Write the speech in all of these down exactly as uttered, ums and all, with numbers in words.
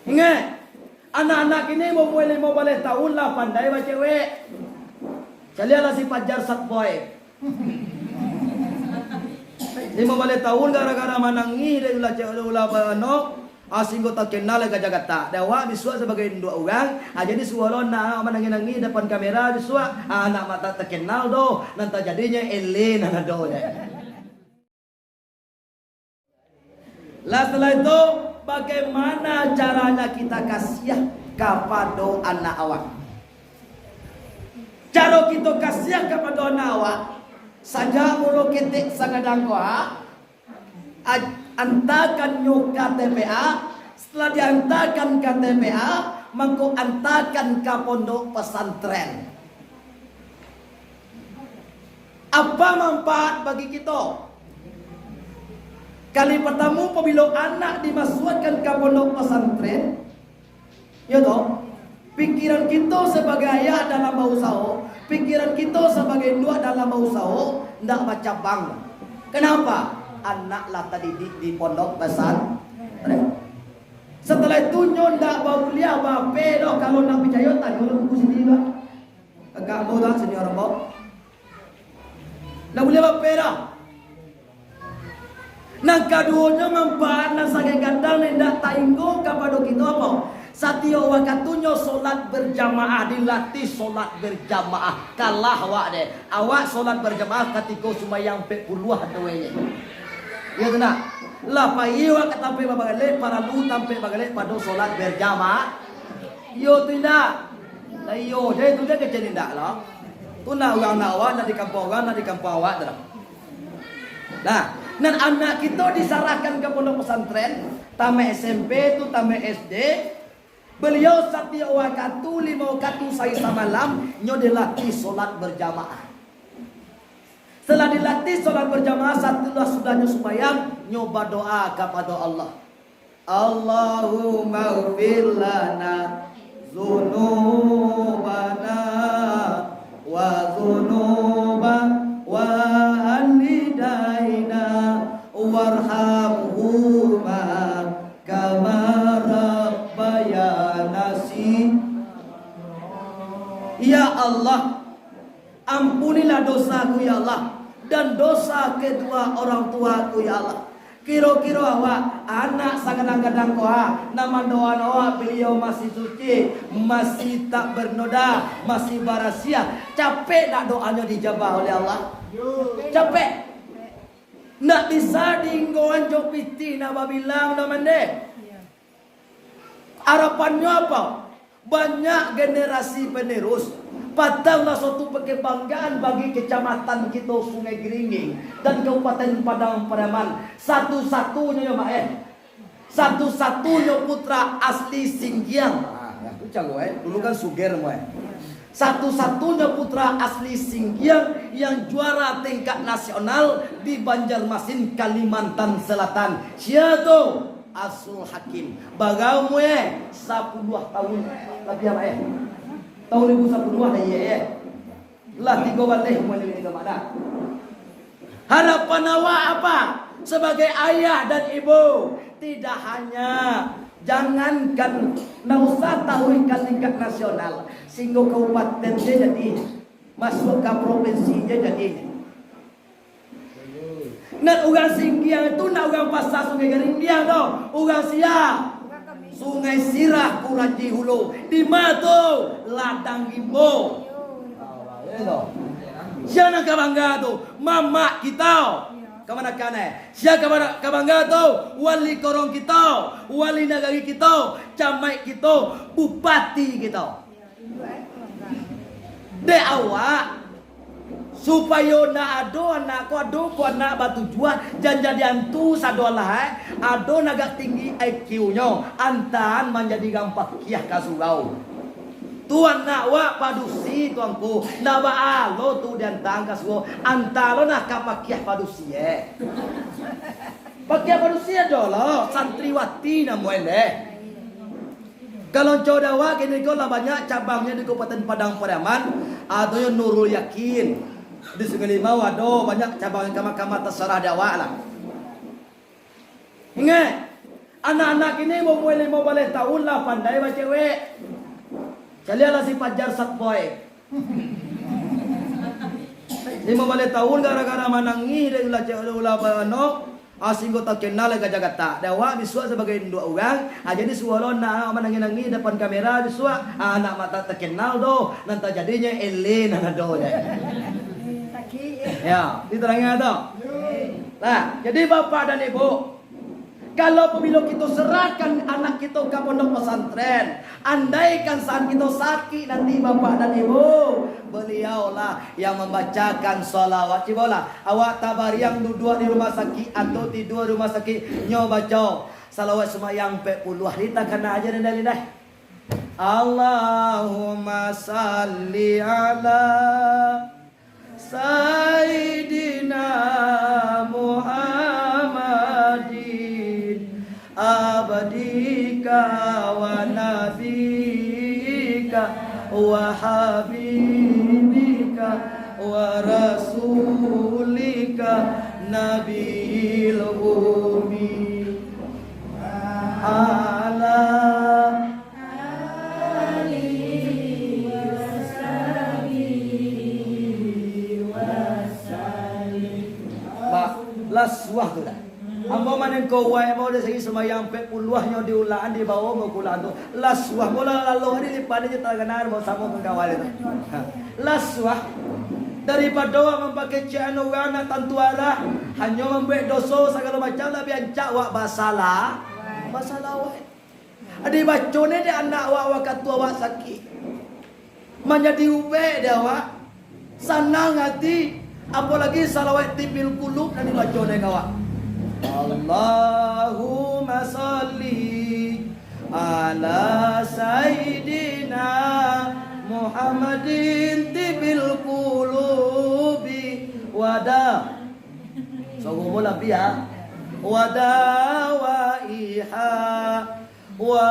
Ingek, anak-anak kini baumua limo baleh taun lah pandai bacewek. Caliaklah si Fajar Satboy. Limo baleh taun gara-gara manangih dek ulah cewek, ulah ano, ah, singgo takenal ka Jakarta. Dek awak bisuak sabagai induak urang, ah, jadi suaro nak manangih-nangih depan kamera bisuak, ah, nak mata takenal doh, nan tajadinyo eleh nan ado je. Lah, setelah itu, bagaimana caranya kita kasiah kapado anak awak? Caro kito kasiah kapado anak awak, sajak mulo ketek sagadang ko, a-, aj-, antakan nyo ka T P A, setelah diantakan ka T P A, mangko antakan ka pondok pesantren. Apa manfaat bagi kito? Kali partamo, pabilo anak dimasuakkan ka pondok pesantren, yo toh, pikiran kito sabagai ayah dalam bausaho, pikiran kito sabagai induak dalam bausaho, ndak bacabang. Kenapa? Anak lah tadidik di pondok pesantren. Setelah itu, nyo ndak babuliah ba-H P doh, kalau ndak picayo, tanyo lah buku sendiri lah. Kakak ambo tu, senior ambo. Ndak buliah ba-H P doh. Nan kaduonyo, manfaat nan sangaik gadang nan indak tainggo kapado kito apo? Satiok wakatunyo solat berjamaah, dilatih solat berjamaah. Kalah awak deh. Awak solat berjamaah katiko sumbayang ampek puluah doh je. Iyo tu nak. Lah pai awak ka tampek bagalek, paralu tampek bagalek pado solat berjamaah. Iyo tu indak? Lah iyo, jadi tu je kecek indak lah. Tu nak urang nak awak, nak di kampuang urang, nak di kampuang awak tu lah. Nah, nan anak kito disarahkan ka pondok pesantren, tamat S M P tu, tamat S D, baliau satiok wakatu, limo wakatu sahari samalam, nyo dilatih solat berjamaah. Setelah dilatih solat berjamaah, sasudah, sasudah nyo sumbayang, nyo badoa kapado Allah. Allahumma ighfir lana dzunubana wa dzunuba walidaina warhamhuma kama rabbayana shi-, Ya Allah, ampunilah dosaku, ya Allah, dan dosa kedua orang tuaku, ya Allah. Kiro-kiro awak, anak sagadang-gadang ko ha, nan mandoakan awak, baliau masih suci, masih tak bernoda, masih barasiah. Capek ndak doanyo dijabah oleh Allah? Capek. Ndak bisa diinggoan jo pitih nan babilang doh mandeh. Harapannyo apo? Banyak generasi penerus. Patang lah suatu kebanggaan bagi kecamatan kito Sungai Geringging dan Kabupaten Padang Pariaman. Satu-satunyo, yo, Mak, eh. Satu-satunyo putra asli Singgiang. Ah, ya, tu caro, eh. Dulu kan Suger, Mak, eh. Satu-satunyo putra asli Singgiang yang juara tingkat nasional di Banjarmasin, Kalimantan Selatan. Sia tu? Asul Hakim. Bara umua, eh? Sapuluah tahun. Labiah, eh? Tahun duo ribu sapuluah lah, iyo, eh? Lah tigo baleh umua ni, ni, Mak, dah. Harapan awak apa? Sebagai ayah dan ibu, tidak hanya, jangankan, ndak usah taruih ka tingkat nasional, singgo kabupaten se jadi, masuak ka provinsi se jadi. Nan urang Singgiang tu, nan urang Pasa Sungai Geringging tu, urang sia? Sungai Sirah, Kuranji Hulu. Di ma tu? Ladang Rimbo. Sia nan ka bangga tu? Mamak kito. Kamanakan, eh? Sia ka bangga tu? Wali korong kito, wali nagari kito, camaik kito, bupati kito. Dek awak, supayo ndak ado anak ko, ado ko anak batujuah, jan jadi antu sadolah, eh. Ado nan agak tinggi I Q-nyo, antaan manjadi urang pakiah ka surau. Tu anak wak padusi, tuangku, ndak baa lo tu diantaan ka surau, antaan lo nah ka pakiah padusi, eh. Pakiah padusi ado lo, santriwati namonyo deh. Kalau Caudawa kini ko lah banyak cabangnyo di Kabupaten Padang Pariaman, atonyo Nurul Yakin. Di Sungai Limau ado banyak cabang, kama-kama tasarah di awak lah. Ingek, Anak-anak kini baumua limo baleh taun lah pandai bacewek. Caliaklah si Fajar Satboy. Limo baleh taun gara-gara manangih dek ulah cewek, ulah barano, ah, singgo takenal ka Jakarta. Dek awak bisuak sabagai induak urang, ah, jadi suaro nak manangih-nangih dapan kamera bisuak, ah, anak mata takenal doh, nan tajadinyo eleh nan ado je. Ya, diterangkan tu. Nah, jadi bapak dan ibu, kalau pabilo kito serahkan anak kito ka pondok pesantren, andaikan saat kito sakik nanti, bapak dan ibu, beliaulah yang membacakan salawat. Cubolah, awak tabariang duduak di rumah sakik atau tidua di rumah sakik, nyo baco salawat sumayang ampek puluah, di takana aja nan dari dah. Allahumma salli ala Sayyidina Muhammadin, abdika wa nabiyika wa habibika wa rasulika, nabiyil ummi, ala Ba, lah suah tu dah. Ambo manengko wai, ambo dari segi sumbayang ampek puluah nyo diulang, dibawo bakulang tu. Lah suah, bola lalu hari lipat aja tagana, ambo samo kawan tu. Ha. Lah suah. Daripado awak mampakecekan urang nak tantu arah, hanyo mambuek doso sagalo macam, labiah ancak awak basalah. Basalah wai. Dibaco ni dek anak awak wakatu awak sakik. Manjadi ubek dek awak. Sanang ati. Apolagi salawat tibbil qulub nan dibaco dek awak. Allahumma salli ala Sayyidina Muhammadin tibbil qulubi wada. Sogomo labiah. Wadawaiha wa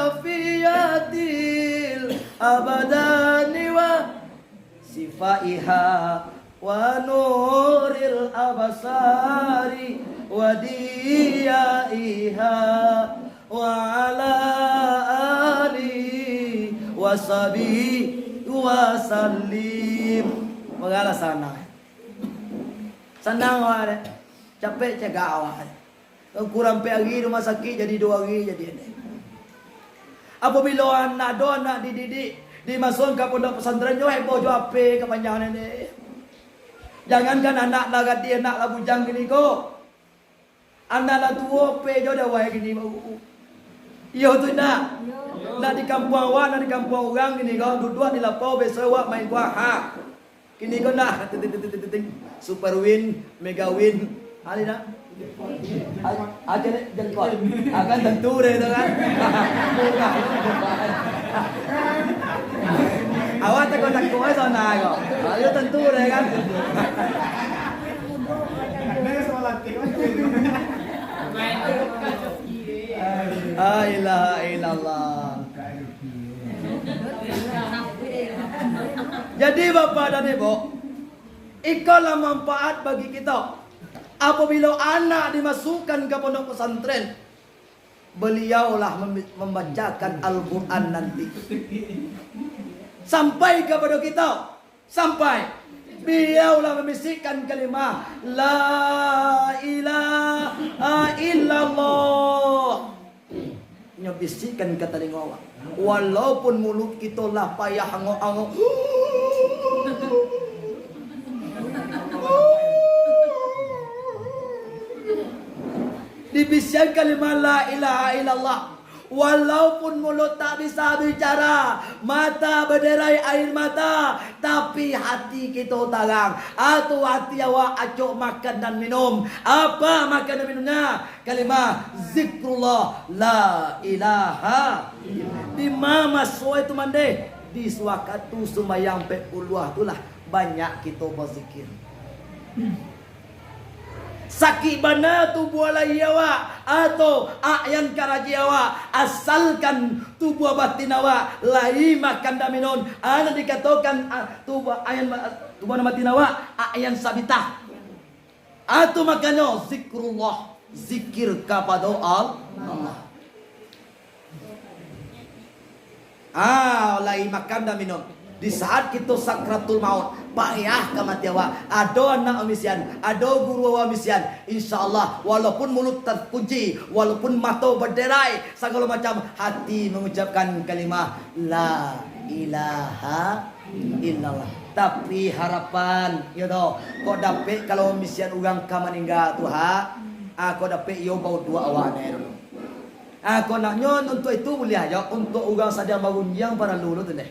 afiyatil abdani wa sifaiha wa nuril absari wa diyaiha wa ala alihi wa sahbihi wa sallim. Mangalah sanang. Sanang awak dek. Capek cegak awak dek. Kurang ampek ari rumah sakik, jadi duo ari jadi dek. Apabilo anak do, anak dididik, dimasuakan ka pondok pesantren, jo heboh jo ape kapanjangan dek. Jangankan anak lah gadih, anak lah bujang kini ko. Anak lah tuo, pe jo dawai kini baru. Iyo tu indak? Nak di kampuang awak, nak di kampuang urang kini ko, duduak di lapau, biaso awak main kuah. Ha. Kini ko nah, Super Win, Mega Win. Ali nak? Aja dek jengkol. Akan tentu deh tu kan. Awak takut-takut aja sana ko. Ayo tentu deh kan. La ilaha illallah. Jadi, Bapak dan Ibu, iko lah manfaat bagi kito. Apabilo anak dimasukkan ka pondok pesantren, beliau lah mem-, mambacakan Al-Quran nanti. Sampai kapado kito, sampai beliau lah mambisikkan kalimah, "La ilaha illallah." Nyo bisikkan ka talingo awak. Walaupun mulut kito lah payah angok-angok. Dibisikan kalimah la ilaha illallah. Walaupun mulut tak bisa bicara, mata baderai air mata, tapi hati kito tarang. Atau hati awak acok makan dan minum. Apa makan dan minumnya? Kalimah zikrullah, la ilaha. Di ma maso itu mandeh? Di sawakatu sumbayang ampek puluah tu lah banyak kito bazikir. Sakik bana tubuah lahia awak, atau a'yan karaji awak, asalkan tubuah batin awak lai makan dan minum, a, nan dikatokan, a, tubuah a'yan ba-, tubuah nan batin awak, a'yan sabitah. Atu makonyo zikrullah. zikir kapado Al-, Allah. Ah, lai makan dan minum. Di saat kito sakratul maut, payah ka mati awak. Ado anak misian, ado guru awak misian. Insya Allah, walaupun mulut terkunci, walaupun mato baderai, sagalo macam, hati mangucapkan kalimah, "La ilaha illallah." Tapi harapan, yo toh, kok dapek kalau misian urang ka maningga tu, ha? Ah, kok dapek iyo bauduak awak ne dulu. Ah, kok naknyo untuk itu buliah jo, untuk urang sadang barundiang paralu lo tu deh.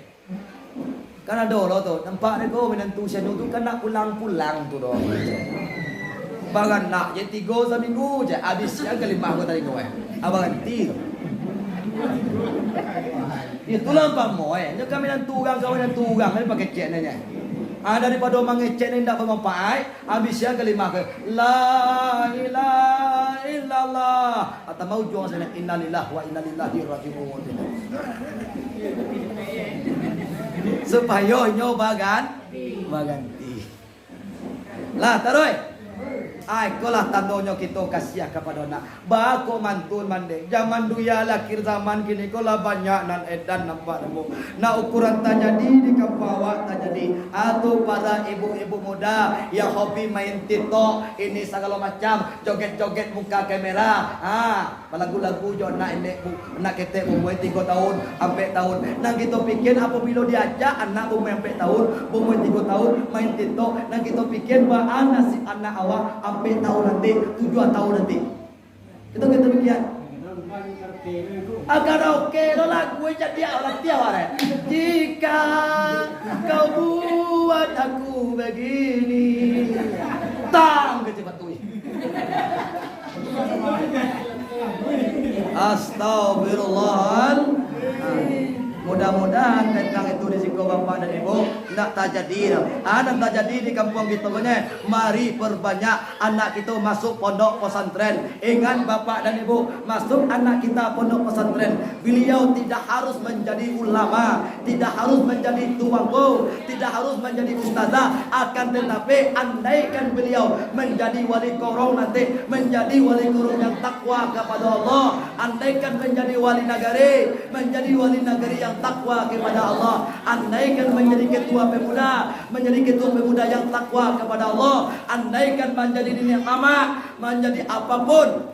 Kan ado lo tu, nampak deh ko minantu sianu tu kan nak pulang-pulang tu doh. Baranak je tigo saminggu je, abih siang kalimah ko talingo eh. Ah, baranti tu. Itulah umpamo eh, nyo kan minantu urang, kawan minantu urang, ni pakecek nyo. Ah, daripado mangecek ni ndak bamanfaat, abih siang kalimah ko, "La ilaha illallah." Atau mau juang sana, "Innalillahi wa inna ilaihi raji'un." Supayo inyo bagan-, baganti. Lah, taruih. Ai, ikolah tandonyo kito kasiah kapado anak. Baa kok mantun mandeh. Jaman dunia lah akhir zaman, kini ko lah banyak nan edan nampak nemu. Nak ukuran tajadi di kampuang awak tajadi. Atau para ibu-ibu muda yang hobi main TikTok, ini sagalo macam, joget-joget muka kamera. Ha, balagu-lagu jo anak indek bu-, anak ketek baumua tigo tahun, ampek tahun. Nan kito pikia apabilo diajak anak baumua ampek tahun, baumua tigo tahun, main TikTok, nan kito pikia baa nasib anak awak ampek tahun nanti, tujuah tahun nanti. Kito, kito pikia. Agar oke lo lagu jadi awak latiah awak deh. Jika kau buat aku begini, tang kecil batu. Astagfirullahaladzim. Mudah-mudahan tentang itu risiko bapak dan ibu ndak tajadi doh. Ah, nan tajadi di kampuang kito ko nyo, mari perbanyak anak kito masuk pondok pesantren. Ingat bapak dan ibu, masuk anak kita pondok pesantren, beliau tidak harus menjadi ulama, tidak harus menjadi tuangku, tidak harus menjadi ustazah, akan tetapi andaikan beliau menjadi wali korong nanti, menjadi wali korong yang takwa kepada Allah, andaikan menjadi wali nagari, menjadi wali nagari yang takwa kepada Allah, andaikan menjadi ketua pemuda, menjadi ketua pemuda yang takwa kepada Allah, andaikan menjadi niniak mamak, menjadi apapun,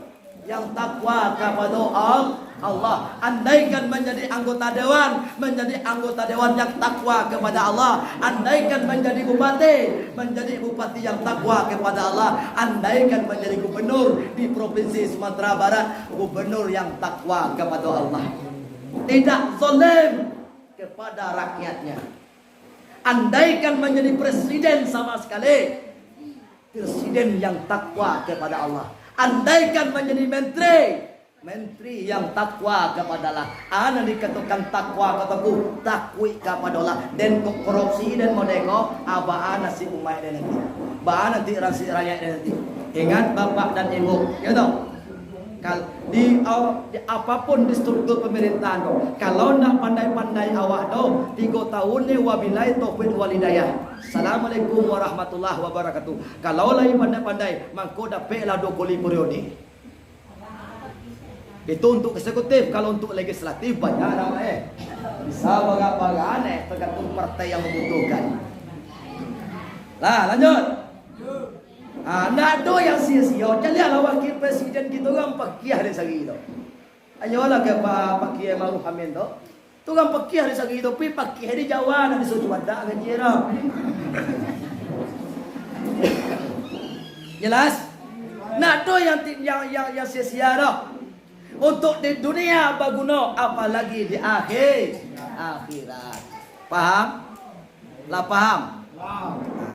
yang takwa kapado Al-, Allah. Andaikan manjadi anggota dewan, manjadi anggota dewan yang takwa kepada Allah. Andaikan manjadi bupati, manjadi bupati yang takwa kepada Allah. Andaikan manjadi gubernur di Provinsi Sumatera Barat, gubernur yang takwa kepada Allah. Tidak zalim kepada rakyatnya. Andaikan manjadi presiden sama sekali, presiden yang takwa kepada Allah. Andaikan manjadi menteri, menteri yang takwa kepada Allah. Ah, nan dikatokan takwa, katoku, takuik kapado Allah. Den ko-, korupsi, den modeko, ah, baa nasib umaik den nanti. Baa nanti nasib rakyat den nanti. Ingat bapak dan ibu, yo toh? Kal-, di, au-, di apapun di struktur pemerintahan ko, kalau ndak pandai-pandai awak tu, tigo tahun ni wabillahi taufik wal hidayah. Assalamualaikum warahmatullahi wabarakatuh. Kalau lai pandai-pandai, mangko dapeklah duo kali periode. Itu untuk eksekutif, kalau untuk legislatif banyak nama eh. Bisa bagak-bagak eh, tergantung partai yang membutuhkan. Lah, lanjut. Ah, ndak ado yang sio-sio. Caliaklah wakil presiden kito urang pakiah dari sagi tu. Ayolah ka pa-, pakiah Ma'ruf Amin tu. Tu urang pakiah dari sagi tu, pi pakiah di Jawa, nak disuruh juadah gaji tu. Jelas? Ndak ado yang ti-, yang, yang, yang sia-sia tu. Untuk di dunia baguno, apalagi di akhir, akhirat. Paham? Lah paham?